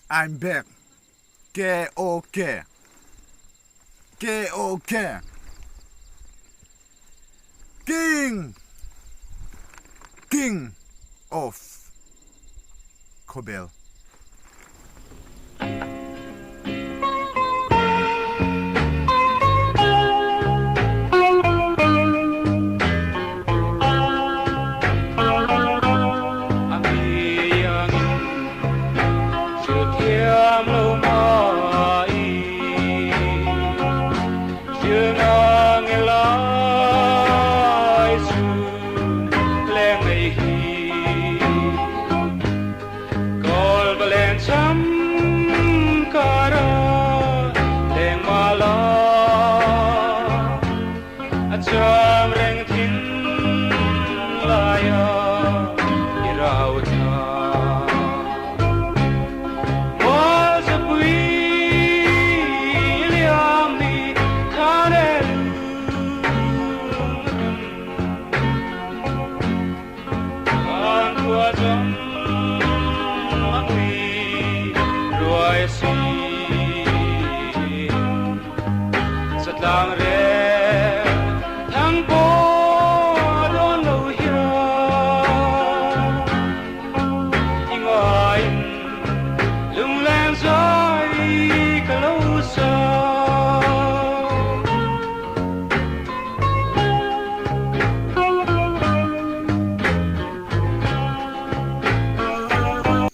I'm back. KOK. KOK. King. King of Khawbel.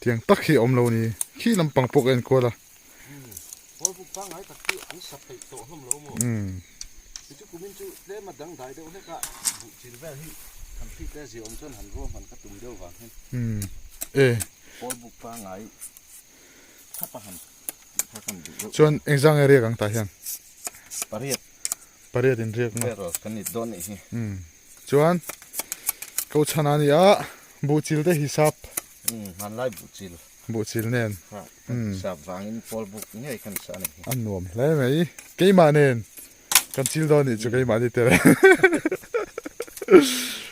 Tiang tak hi a awm lo ni. Khi lampang pawh ka enkual a. Chuan engzang nge riak ang tah hian? Pariat. Pariat in riak na. Pero kan ni dawn nih hi. Chuan ko chhan a ni a buhchil te hisap. Hmanlai buhchil. Buhchil nen. Ha hisap vangin pawl buk ngei khan sa a ni hi. A nuam hle mai. Keimah nen kan chil dawn nih chu keimah ni tel.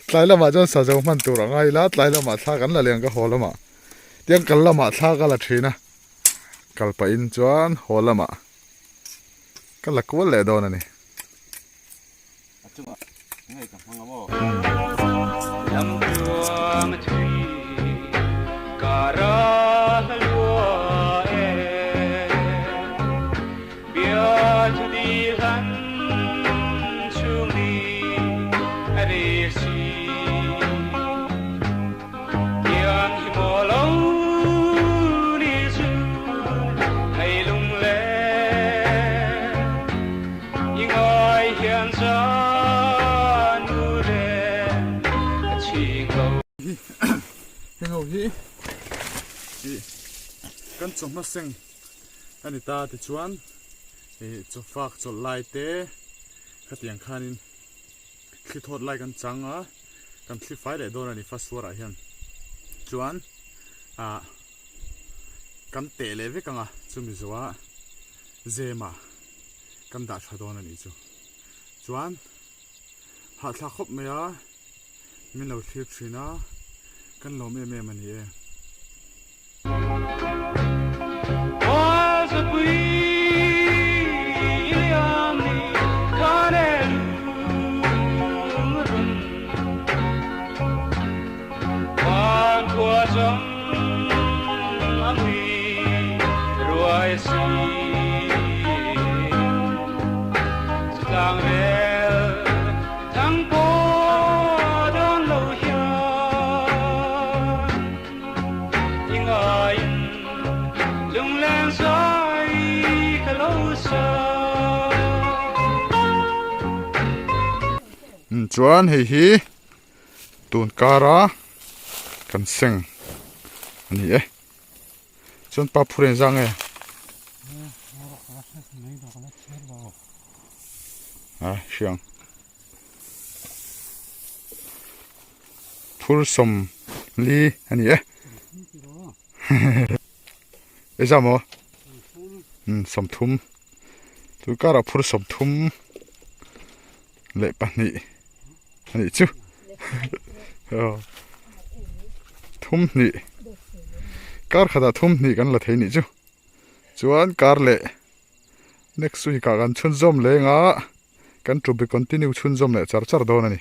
Tlai lamah chuan sa zo hman tur a ngai ila tlai lamah thla kan la leng ka haw lamah. Tiang kal lamah thla ka la thin a. Kal pahin chuan haw lamah ka la kual leh dawn a ni. Heng ho hi ih kan chawhma seng a ni ta tichuan ih chawfak chawlh lai te khatiang khanin thli thawt lai kan chang a kan thli fai leh dawn a ni fast ah hian chuan ah kan teh leh vek ang a chumi zawhah zema kan dah tha dawn a nih chu chuan hahthlak khawp mai a min lo thlir thin a kan lawm em em a ni e. Chuan hei hi tun kara kan seng a ni e chuan pa phur engzah nge a hriang. Phur sawmli a ni e Eza maw sawmthum chu karah phur sawmthum leh pahnih a nih chu thum hnih kar khatah thum hnih kan la thei nih chu. Chuan kar leh next week ah kan chhunzawm leng a kan to be continue chhunzawm leh char char dawn a ni.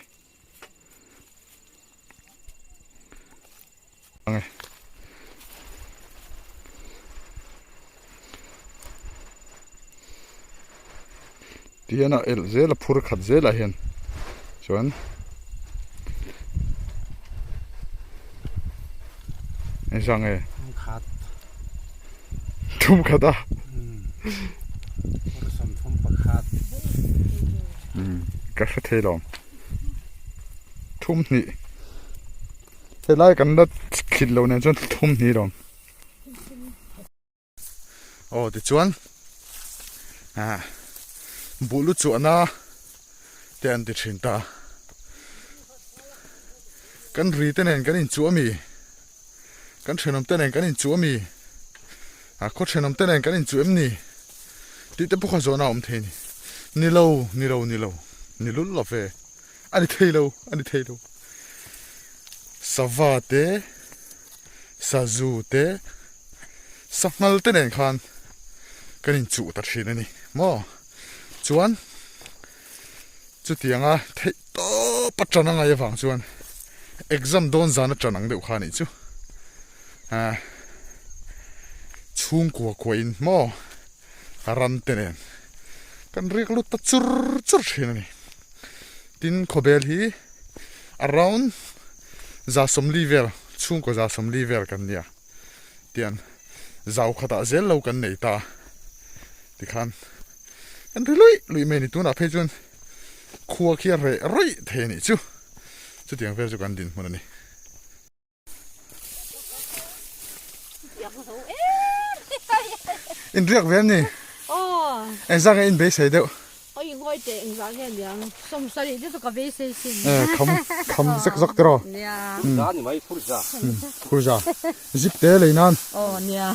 Tihian a elh zel a phur khat zelah hian chuan engzah nge khat thum khat a ka hre thei lo thum hnih helai kan la thlit lo nen chuan thum hnih lo aw tichuan ah buh lu chuahna te an ti thin ta kan ri te nen kan inchuah ami kan thenawm te nen kan inchuah ami a khaw thenawm te nen kan inchuah em ni tih te pawh kha zawhna a awm thei a ni ni lo ni lo ni lo ni lul lo ve. A ni thei lo, a ni thei lo. Sava te, sazu te, sanghal te nen khan kan inchuh ta thin a ni maw? Chuan chutianga theih tawp a tan a ngai avang chuan exam dawn zan a tan ang deuh kha a nih chu. Ah, chhungkua kuahin maw ran te nen kan riak lut ta chur chur thin a ni. Tin khawbel hi around 40 vel chhungkaw 40 vel kan nia tian zau khatah zel lo kan nei ta tikhan kan ri luih luih mai a ni tunah phei chuan khua khi a reh rawih thei a nih chu chutiang vel chu kan dinhmun a ni. In riak ve an ni. Engzah nge in beisei deuh? Oi ngawi teh engzah nge niang 70 te chu ka beisei sin. Eh kham kham zek zak tiraw. Nia. Phurza ni mai phurza. Phurza. Zip te lei nan. Aw nia.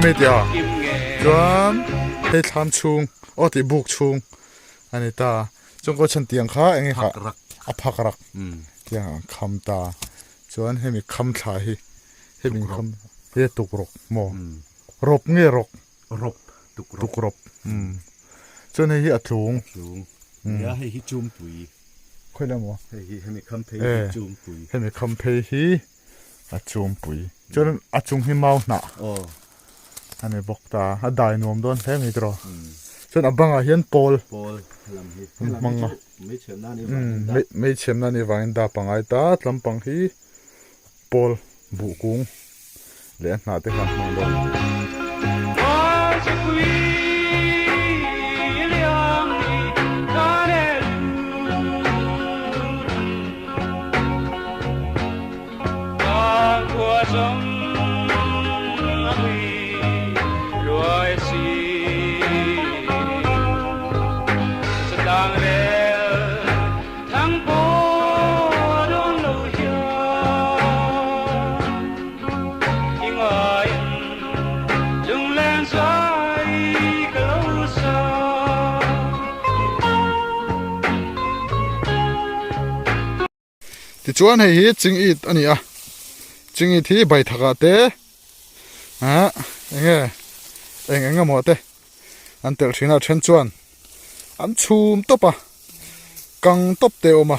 Hemi tia chuan hei thlam chhung aw tih buk chhung a ni ta chuan kaw chhan tiang kha eng nge kha a phak rak tiang ang kham ta chuan hemi kham thla hi hemi kham hi a tuk rawk maw rawp nge rawk rawp tuk rawp tuk rawp chuan hei hi a tlung tlung nia hei hi chumpui khawi la maw hei hi hemi kham phei hi chumpui hemi kham phei hi a chumpui chuan a chung hi mau hnah aw a ni bawk ta a dai nuam dawn hle mai tiraw chuan a bangah hian pawl pawl helam hi hmang a meichhiamna ni vangin da pangai ta tlampang hi Pawl buh kung leh a hnah te kha an hmang dawn. Tichuan hei hi ching it a ni a ching it hi baithakah te ah eng nge eng eng emaw te an telh thin a then chuan an chhum tawp a. Kang tawp te a awm a,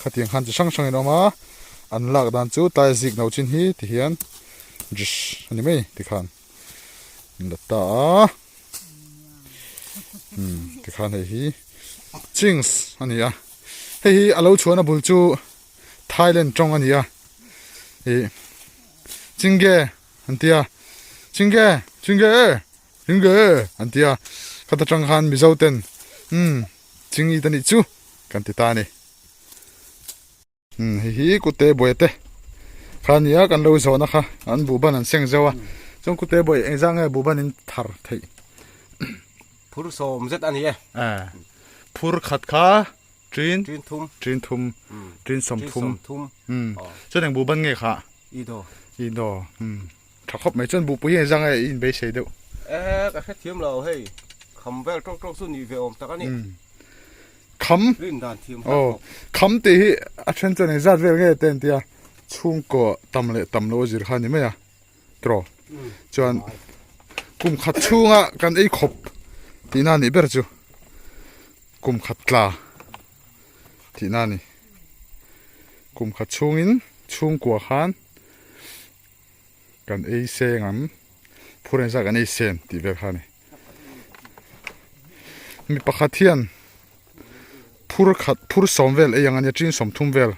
khatiang khan chi hrang hrangin a awm a, an lak dan chu tlai zik no chin hi ti hian dish a ni mai tikhan an la ta a, umm tikhan hei hi chings a ni a, hei hi a lo chhuahna bul chu Thailand tawng a ni a, ih chingge an ti a, chingge chingge. Enge an ti a, khata tang khan Mizo ten umm Chingi ta nih chu kan ti ta a ni. Umm hei hi kute buai te kha nia kan lo zawhna kha an buhban an seng zeuh a chuan kute buai engzah nge buhban in thar theih. Phur sawm zet a ni e. Phur khat kha ṭin ṭin thum ṭin thum ṭin sawm thum thum umm chuan eng buhban nge kha ido ido umm tha khawp mai chuan buhpui hi engzah nge i inbeisei deuh. E ka hrethiam lo hei kham vel tawk tawk chu ni ve awm tak a ni. Kham aw kham tih hi a then chuan engzat vel nge te an tia chhungkaw tam leh tam lo a zir kha a ni mai a tiraw chuan kum khat chhunga kan ei khawp tihna a nih ber chu kum khat tla tihna a ni kum khat chhungin chhungkua khan kan ei seng ang phur engzat kan ei sen tih vel kha a ni. Mi pakhat hian phur khat phur sawm vel ei ang a nia tin 30 vel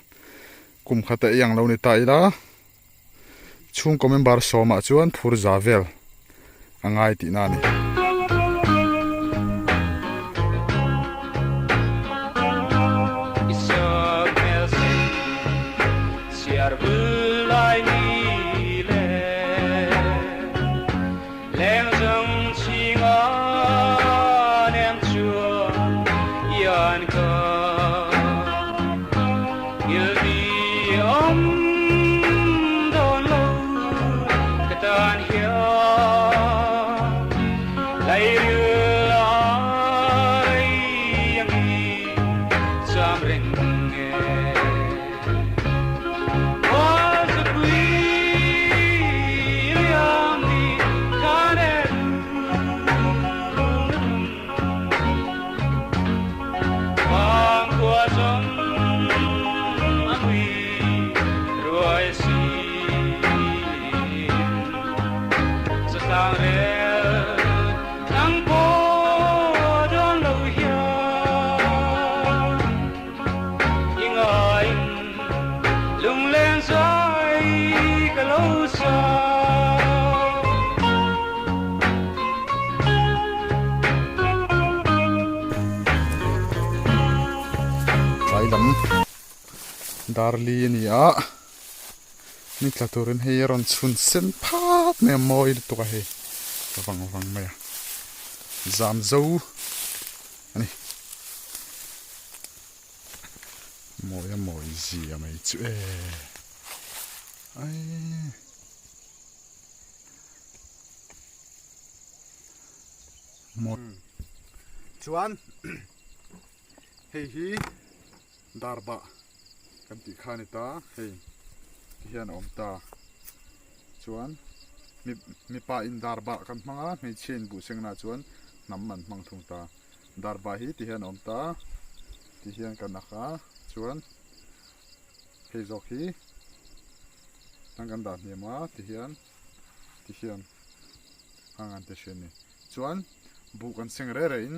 kum khat a ei ang lo ni ta ila chhungkaw member sawmah chuan phur za vel a ngai tihna a ni. Tlai lam darli a ni a ni tla turin hei a rawn chhun sen phat mai a mawi lutuk a hei vang vang mai a zam zo a ni. Mawi a mawi zia mai chu e ai mawi chuan hei hi darbah kan tih kha a ni ta hei ti hian a awm ta chuan mipa in darbah kan hmang a hmeichhia in buh sengna chuan hnam an hmang thung ta. Darba hi ti hian a awm ta, ti hian kan ak a, chuan hei zawk hi an kan dah hniam a ti hian ti hian hang an ti thin a ni. Chuan buh kan seng reh reh in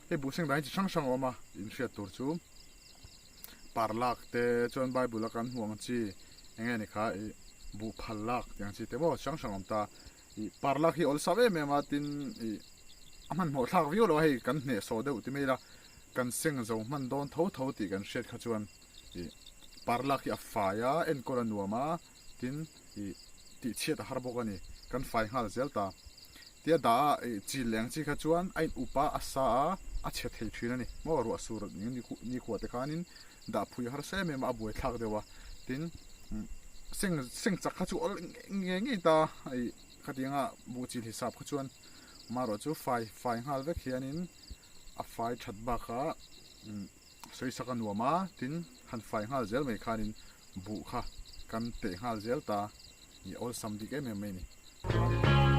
hei buh seng dan hi chi hrang hrang a awm a inhriat tur chu par lak te chuan bible a kan hmuh ang chi eng nge ni kha ih buh phal lak tih ang chi te maw chi hrang hrang a awm ta. Ih par lak hi awlsam em em a tin ih a hmanhmawh thlak viau lo a hei kan hnehsawh deuh ti mai ila kan seng zo hman dawn tho tho tih kan hriat kha chuan ih par lak hi a fai a enkawl a nuam a tin ih tih chhiat a har bawk a ni kan fai nghal zel ta tia dah a ih chil leng chi kha chuan a in up a a sa a a chhe thei thin a ni maw ruah sur nikhua te khanin dah phui harsa em em a a buai thlak deuh a tin seng seng chak kha chu awl ngei ngei ta ih khatianga buh chil hisap kha chuan amaherawh chu fai fai nghal vek hianin a fai that bakah sawisak a nuam a tin han fai nghal zel mai khanin buh kha kan teh nghal zel ta ih awlsam bik em em mai a ni.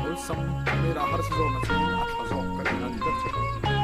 Awlsam hmel ah harsa zawk na chuan a tha zawk ka ti a ni ber chu.